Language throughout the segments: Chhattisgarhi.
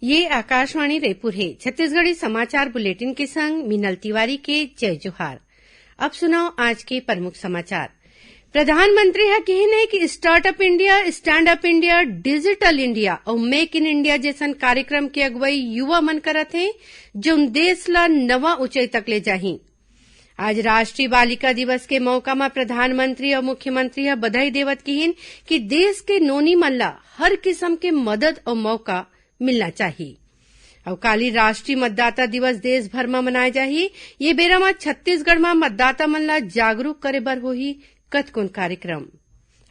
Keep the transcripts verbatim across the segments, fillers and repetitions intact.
ये आकाशवाणी रायपुर हे। छत्तीसगढ़ी समाचार बुलेटिन के संग मीनल तिवारी के जय जोहार। अब सुनव आज के प्रमुख समाचार। प्रधानमंत्री ह किहिन हे कि Start Up India, Stand Up India, Digital India अउ Make in India जइसन कार्यक्रम के अगुवई युवा मन करत हें, जउन देश ल नवा ऊंचाई तक ले जाही। आज राष्ट्रीय बालिका दिवस के मौका म प्रधानमंत्री अउ मुख्यमंत्री ह बधाई देवत किहिन कि देश के नोनी मन ल हर किसम के मदद अउ मौका मिलना चाही। अउ काली राष्ट्रीय मतदाता दिवस देश भर म मनाए जाही। ये बेरा म छत्तीसगढ़ म मतदाता मन ल जागरूक करे बर होही कतकोन कार्यक्रम।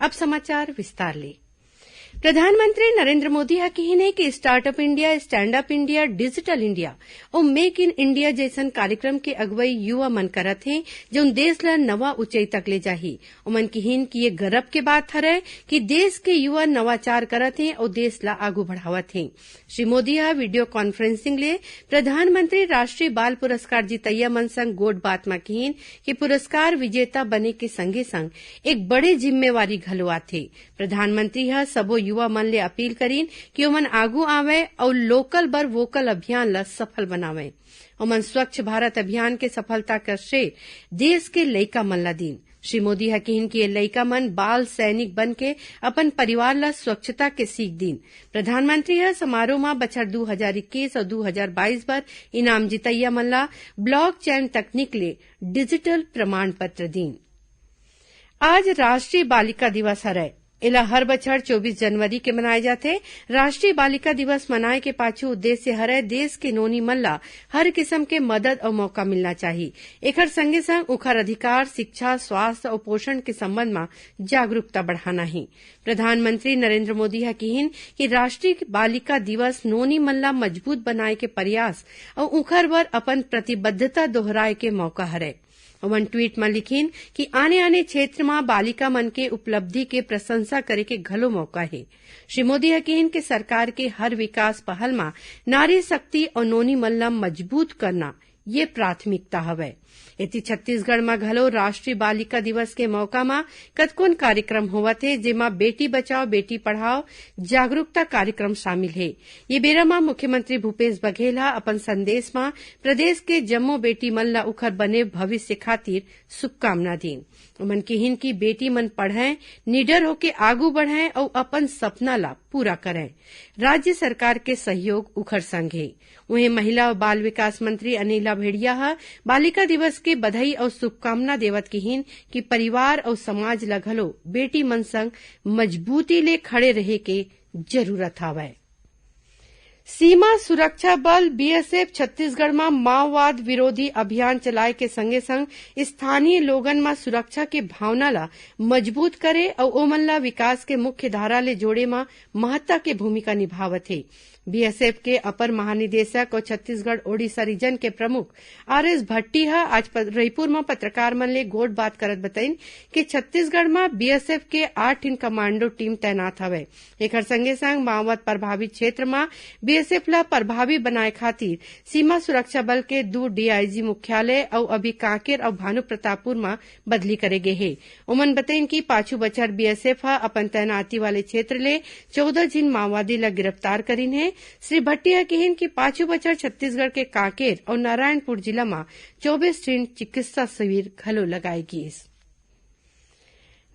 अब समाचार विस्तार ले। प्रधानमंत्री नरेंद्र मोदी ह किहिन हे कि Start Up India, Stand Up India, Digital India अउ Make in India जइसन कार्यक्रम के अगुवई युवा मन करत हें, जउन देश ल नवा ऊंचाई तक ले जाही। ओमन किहिन कि ये गरब के बात हरय कि देश के युवा नवाचार करत हें अउ देश ल आगू बढ़ावत हें। श्री मोदी ह वीडियो कॉन्फ्रेंसिंग ले प्रधानमंत्री राष्ट्रीय बाल पुरस्कार जीतइया मन संग गोठ बात म किहिन कि पुरस्कार विजेता बने के संगे संग एक बड़े जिम्मेवारी घलो आथे। प्रधानमंत्री ह सबो युवा मन ले अपील करिन कि ओमन आगू आवंय अउ लोकल बर वोकल अभियान ल सफल बनावंय। ओमन स्वच्छ भारत अभियान के सफलता के श्रेय देश के लइका मन ल दीन। श्री मोदी ह किहिन कि ये लइका मन बाल सैनिक बन के अपन परिवार ल स्वच्छता के सीख दीन। प्रधानमंत्री ह समारोह म बछर दू हजार इक्कीस अउ दू हजार बाईस बर इनाम जीतइया मन ल blockchain तकनीक ले डिजिटल प्रमाण पत्र दीन। आज राष्ट्रीय बालिका दिवस हरय। एला हर बछर चौबीस जनवरी के मनाए जाथे। राष्ट्रीय बालिका दिवस मनाए के पाछू उद्देश्य हरय देश के नोनी मन ल हर किसम के मदद अउ मौका मिलना चाही। एखर संगे संग उखर अधिकार, शिक्षा, स्वास्थ्य अउ पोषण के संबंध म जागरूकता बढ़ाना हे। प्रधानमंत्री नरेंद्र मोदी ह किहिन कि राष्ट्रीय बालिका दिवस नोनी मन ल मजबूत बनाए के प्रयास अउ उखर बर अपन प्रतिबद्धता दोहराए के मौका हरय। ओमन ट्वीट म लिखिन कि आने-आने क्षेत्र म बालिका मन के उपलब्धि के प्रशंसा करे के घलो मौका हे। श्री मोदी ह किहिन कि सरकार के हर विकास पहल म नारी शक्ति अउ नोनी मन ल मजबूत करना ये प्राथमिकता हवय। एती छत्तीसगढ़ म घलो राष्ट्रीय बालिका दिवस के मौका म कतकोन कार्यक्रम होवत हे, जेमा बेटी बचाओ, बेटी पढ़ाओ जागरूकता कार्यक्रम शामिल हे। ये बेरा म मुख्यमंत्री भूपेश बघेल ह अपन संदेश म प्रदेश के जम्मो बेटी मन ल उखर बने भविष्य खातिर शुभकामना दीन। उमन किहिन कि बेटी मन पढ़य, निडर होके आगू बढ़य अउ अपन सपना ल पूरा करय। राज्य सरकार के सहयोग उखर संग हे। उहें, महिला अउ बाल विकास मंत्री अनिला भेड़िया ह बालिका दिवस के बधाई अउ शुभकामना देवत किहिन कि परिवार अउ समाज ल घलो बेटी मन संग मजबूती ले खड़े रहे के जरूरत हावय। सीमा सुरक्षा बल, बीएसएफ, छत्तीसगढ़ म माओवाद विरोधी अभियान चलाए के संगे संग स्थानीय लोगन म सुरक्षा के भावना ल मजबूत करे अउ ओमन ल विकास के मुख्य धारा ले जोड़े म महत्ता के भूमिका निभावत हे। बीएसएफ के अपर महानिदेशक अउ छत्तीसगढ़ ओडिशा रीजन के प्रमुख आरएस भट्टी ह आज प-, रईपुर म पत्रकार मन ले गोठ बात करत बताइन कि छत्तीसगढ़ म बीएसएफ के आठ ठिन कमांडो टीम तैनात हवय। एखर संगे संग माओवाद प्रभावित क्षेत्र म बीएसएफ ल प्रभावी बनाए खातिर सीमा सुरक्षा बल के दू डीआईजी मुख्यालय अउ अभी कांकेर अउ भानुप्रतापपुर म बदली करे गे हे। ओमन बतइन कि पाछू बछर बीएसएफ ह अपन तैनाती वाले क्षेत्र ले चौदह झिन माओवादी ल गिरफ्तार करिन हे। श्री भट्टी ह किहिन कि पाछू बछर छत्तीसगढ़ के कांकेर अउ नारायणपुर जिला म चौबीस ठिन चिकित्सा शिविर घलो लगाए गीस।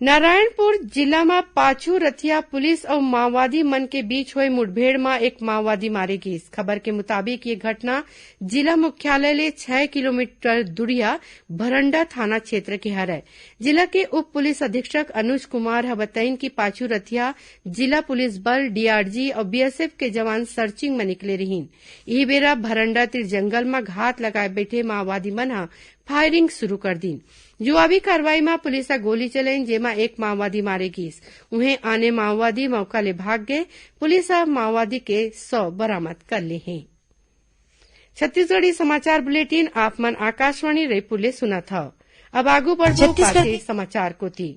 नारायणपुर जिला म पाछू रथिया पुलिस अउ माओवादी मन के बीच होए मुठभेड़ म एक माओवादी मारे गीस। खबर के मुताबिक, ये घटना जिला मुख्यालय ले छह किलोमीटर दूरिया भरंडा थाना क्षेत्र के हरय। जिला के उप पुलिस अधीक्षक अनुज कुमार ह बतइन कि पाछू रथिया जिला पुलिस बल, डीआरजी अउ बीएसएफ के जवान सर्चिंग म निकले रिहिन। इही बेरा भरंडा तीर जंगल म घात लगाए बैठे माओवादी मन ह फायरिंग शुरू कर दीन। जुआबी कार्रवाई म पुलिस ह गोली चलाइन, जेमा एक माओवादी मारे गीस। उहें, आने माओवादी मौका ले भाग गे। पुलिस ह माओवादी के शव बरामद कर ले हे। छत्तीसगढ़ी समाचार बुलेटिन आप मन आकाशवाणी रायपुर ले सुनत हव। अब आगू बढ़बो छत्तीसगढ़ बाकी के समाचार कोति।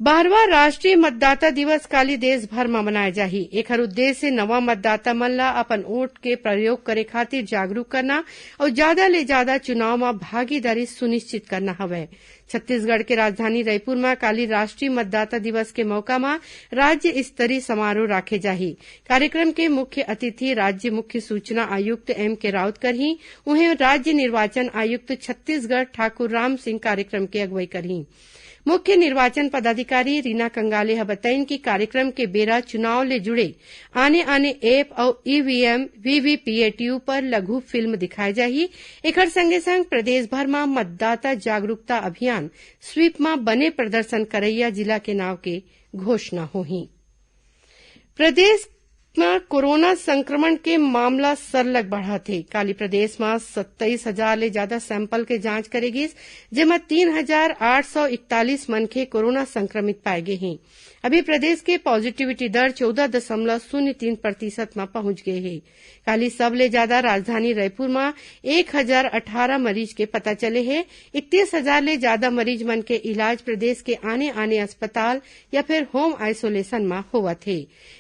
बारहवाँ राष्ट्रीय मतदाता दिवस काली देश भर म मनाए जाही। एखर उद्देश्य नवा मतदाता मन ल अपन वोट के प्रयोग करे खातिर जागरूक करना अउ जादा ले जादा चुनाव म भागीदारी सुनिश्चित करना हवय। छत्तीसगढ़ के राजधानी रायपुर म काली राष्ट्रीय मतदाता दिवस के मौका म राज्य स्तरीय समारोह राखे जाही। कार्यक्रम के मुख्य अतिथि राज्य मुख्य सूचना आयुक्त एम के राउत करही। उहें, राज्य निर्वाचन आयुक्त छत्तीसगढ़ ठाकुर राम सिंह कार्यक्रम के अगुवाई करही। मुख्य निर्वाचन पदाधिकारी रीना कंगाले ह बताइन कि कार्यक्रम के बेरा चुनाव ले जुड़े आने-आने ऐप अउ ईवीएम, वीवीपीएटी ऊपर लघु फिल्म दिखाए जाही। एखर संगे-संग प्रदेश भर म मतदाता जागरूकता अभियान स्वीप म बने प्रदर्शन करइया जिला के नाव के घोषणा होही। प्रदेश म कोरोना संक्रमण के मामला सरलग बढ़त हे। काली प्रदेश म सत्ताईस हजार ले जादा सैंपल के जांच करे गिस, जेमा तीन हजार आठ सौ इकतालीस मनखे कोरोना संक्रमित पाए गे हें। अभी प्रदेश के पॉजिटिविटी दर चौदह दशमलव शून्य तीन प्रतिशत म पहुंच गे हे। काली सबले जादा राजधानी रायपुर म एक हजार अठारह मरीज के पता चले हे। इकतीस हजार ले जादा मरीज मन के इलाज प्रदेश के आने-आने अस्पताल या फिर होम आइसोलेशन म होवत हे।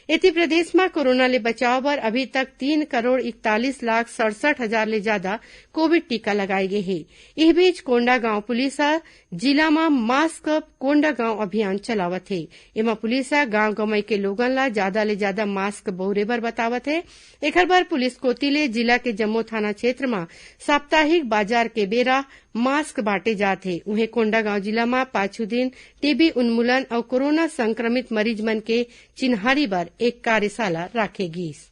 एती प्रदेश म कोरोना ले बचाव बर अभी तक तीन करोड़ इकतालीस लाख सड़सठ हजार ले जादा कोविड टीका लगाए गे हे। इह बीच कोंडागांव पुलिस ह जिला म मास्क कोंडागांव अभियान चलावत हे। एमा पुलिस ह गांव गंवई के लोगन ल जादा ले जादा मास्क बउरे बर बतावत हे। एखर बर पुलिस कोति ले जिला के जम्मो थाना क्षेत्र म साप्ताहिक बाजार के बेरा मास्क बांटे जात हे। उहें, कोंडागांव जिला म पाछू दिन टीबी उन्मूलन अउ कोरोना संक्रमित मरीज मन के चिन्हारी बर एक कार्यशाला राखे गीस।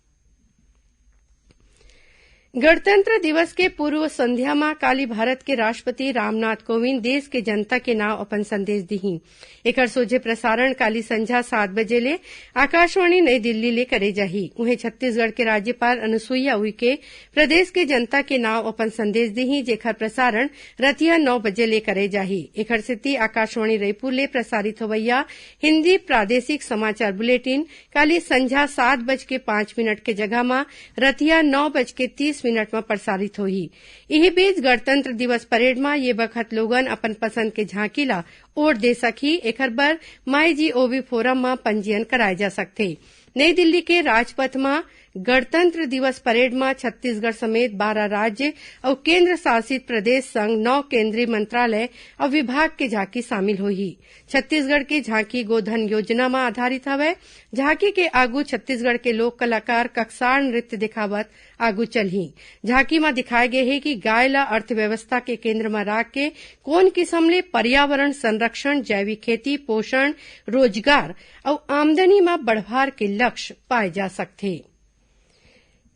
गणतंत्र दिवस के पूर्व संध्या म काली भारत के राष्ट्रपति रामनाथ कोविंद देश के जनता के नाव अपन संदेश दिही। एकर सोझे प्रसारण काली संझा सात बजे ले आकाशवाणी नई दिल्ली ले करे जाही। उहें, छत्तीसगढ़ के राज्यपाल अनुसुईया उइके प्रदेश के जनता के नाव अपन संदेश दिही, जेखर प्रसारण रतिया नौ बजे ले करे जाही। एखर सेती आकाशवाणी रायपुर ले प्रसारित होवइया हिंदी प्रादेशिक समाचार बुलेटिन काली संझा सात बज के पाँच मिनट के जगह म रतिया नौ बज के तीस मिनट म प्रसारित होही। इही बीच, गणतंत्र दिवस परेड म ये बखत लोगन अपन पसंद के झांकी ला वोट दे सकही। एखर बर माई जीओवी फोरम म पंजीयन कराए जा सकथे। नई दिल्ली के राजपथ म गणतंत्र दिवस परेड म छत्तीसगढ़ समेत बारह राज्य अउ केंद्र शासित प्रदेश संग नौ केंद्रीय मंत्रालय अउ विभाग के झांकी शामिल होही। छत्तीसगढ़ के झांकी गोधन योजना म आधारित हवय। झांकी के आगू छत्तीसगढ़ के लोक कलाकार ककसार नृत्य दिखावत आगू चलही। झांकी म दिखाए गे हे कि गाय ल अर्थव्यवस्था के केंद्र म राख के कोन किसम ले पर्यावरण संरक्षण, जैविक खेती, पोषण, रोजगार अउ आमदनी म बढ़वार के लक्ष्य पाए जा सकथे।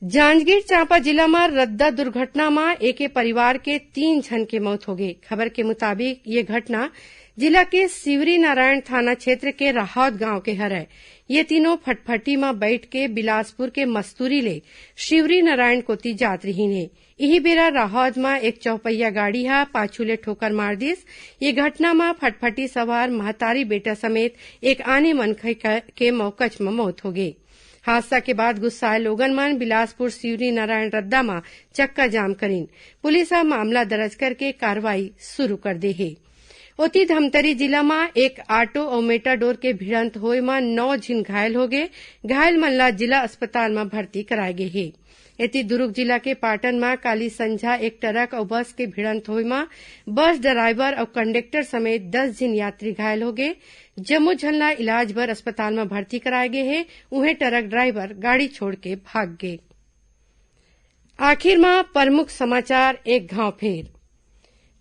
जांजगीर चांपा जिला म रद्दा दुर्घटना म एके परिवार के तीन झन के मौत होगे। खबर के मुताबिक, ये घटना जिला के शिवरी नारायण थाना क्षेत्र के राहौद गांव के हरय। ये तीनों फटफटी म बइठ के बिलासपुर के मस्तूरी ले शिवरी नारायण कोति जात रिहिन हे। इही बेरा राहौद म एक चौपहिया गाड़ी ह पाछू ले ठोकर मार दिस। ये घटना म फटफटी सवार महतारी बेटा समेत एक आने मनखे क-, के मौकच म मौत होगे। हादसा के बाद गुस्साए लोगन मन बिलासपुर शिवरी नारायण रद्दा म चक्का जाम करिन। पुलिस ह मामला दर्ज करके कार्रवाई शुरू कर दे हे। ओती, धमतरी जिला म एक ऑटो अउ मेटाडोर के भिड़ंत होए म नौ झिन घायल होगे। घायल मन ला जिला अस्पताल म भर्ती कराए गे हे। एती, दुरूग जिला के पाटन म काली संझा एक ट्रक अउ बस के भिड़ंत होए म बस ड्राइवर अउ कंडक्टर समेत दस झिन यात्री घायल होगे। जम्मो झन ला इलाज बर अस्पताल म भर्ती कराए गे हे। उहें, ट्रक ड्राइवर गाड़ी छोड़ के भाग गे। आखिर म प्रमुख समाचार एक घांव फेर।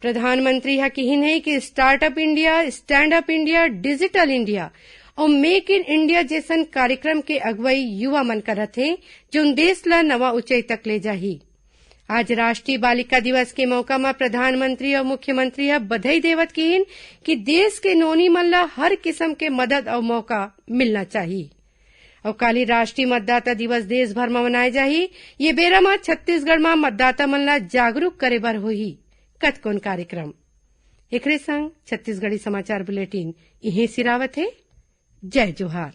प्रधानमंत्री ह किहिन हे कि startup India, stand up India, digital India अउ मेक इन इंडिया जैसन कार्यक्रम के अगुवाई युवा मन करत हे, जोन देश ल नवा ऊंचाई तक ले जाही। आज राष्ट्रीय बालिका दिवस के मौका म प्रधानमंत्री अउ मुख्यमंत्री ह बधाई देवत किहिन कि देश के नोनी मन ल हर किसम के मदद अउ मौका मिलना चाही। अउ काली राष्ट्रीय मतदाता दिवस देश भर म मनाए जाही। ये बेरा म छत्तीसगढ़ म मतदाता मन ल जागरूक करे बर होही कतकोन कार्यक्रम। एकरे संग छत्तीसगढ़ी समाचार बुलेटिन इहें सिरावत हे। जय जोहार।